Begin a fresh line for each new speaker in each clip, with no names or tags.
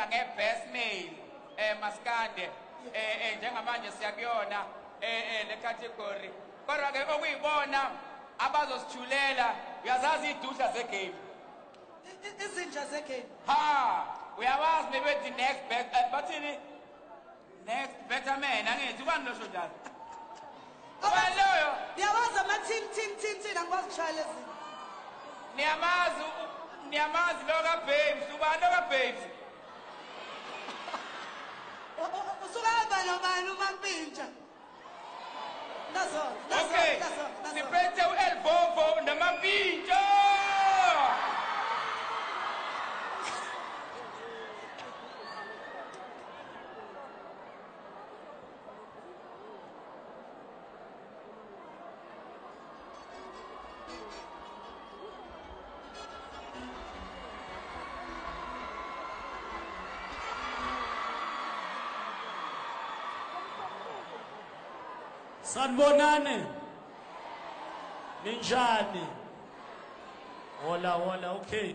Sizokhuluma nge-best male maskande njengamanje siyakuyona le category. Kodwa ke okuyibona abazosithulela uyazazi idudla zegame.
Izinja zegame.
Ha, uyawazi bebethi next best bathini? Next better man angithi ubani lo njalo? Ubani loyo?
Niyawazi ama team team team team angikwazi ukushaya lezi.
Niyamazi niyamazi lo ka Babes, ubani lo ka Babes?
Usuka hamba nobani uMampintsha? Nazo, nazo,
okay.
Nazo, nazo.
Siphethe uElvovo noMampintsha.
Sanibonani. Ninjani? Hola hola, okay.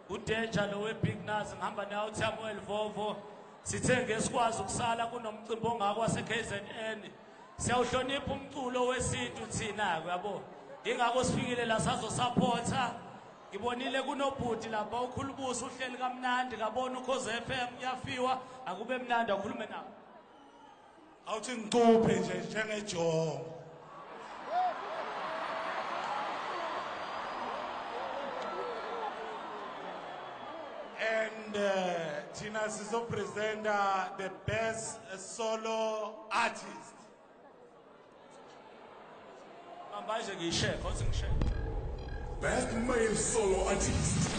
Udenja lo weBig Naz ngihamba nawe uThabo Elvovo. Sithe ngesikwazi ukusala kunomcimbi ongako wase KZN. Siyawuhlonipha umculo wesintu thina uyabo. Ingakho sifikile la sazo supporta. Ngibonile kunobhuti lapha ukhulubusa uhleli kamnandi kabona uKhoze FM kuyafiwa akube mnandi akhulume nawe.
Awuthi ngicuphe nje njengejongo. And thina sizopresenta the best solo artist.
Manje ngisheke, awuthi ngisheke.
Best male solo artist.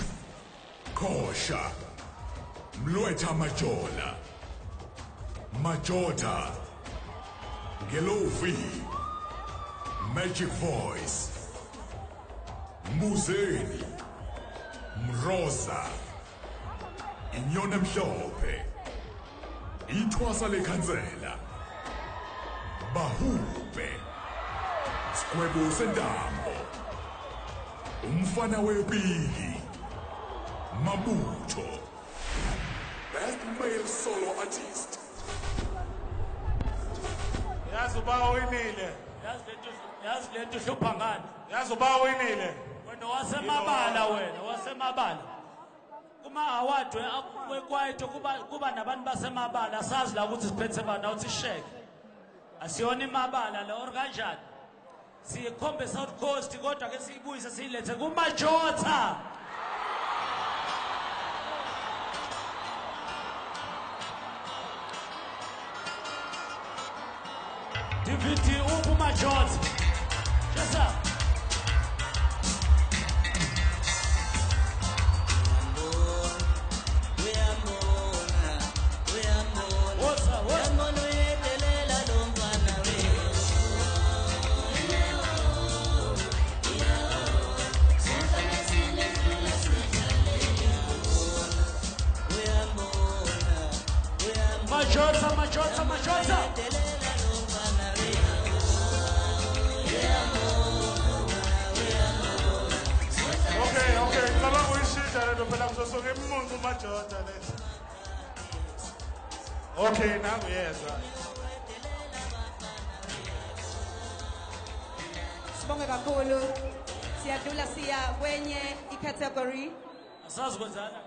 Kosha. Mlwetha Majola. Majota. Ngelovi. Magic Voice. Muzeni. Mroza. Inyoni emhlophe. Ithwasa lekhansela. Bahube. Sigwebo sentambo. Umfana wepiki. Mabutho. Best male solo artist.
Yazi uba winile.
Yazi lento uhlupha ngani?
Yazi uba winile.
Wena wasemabala wena, wasemabala. Kuma award wekwaito kuba nabantu basemabala sazi la ukuthi siphethe bani awuthi sheke. Asiyona imabala la or kanjani? Siyikhombe South Coast kodwa ke siyibuyise siyilethe kuMajotha. DVD uMajotha. Jesa. Majota, Majota, Majota.
Okay, okay. Ngicabanga uyishintsha lento phela kuzosuka imuncu uMajota le. Okay, nangu yeza.
Sibonge kakhulu. Siyadlula siya kwenye icategory.
Asazi kwenzana.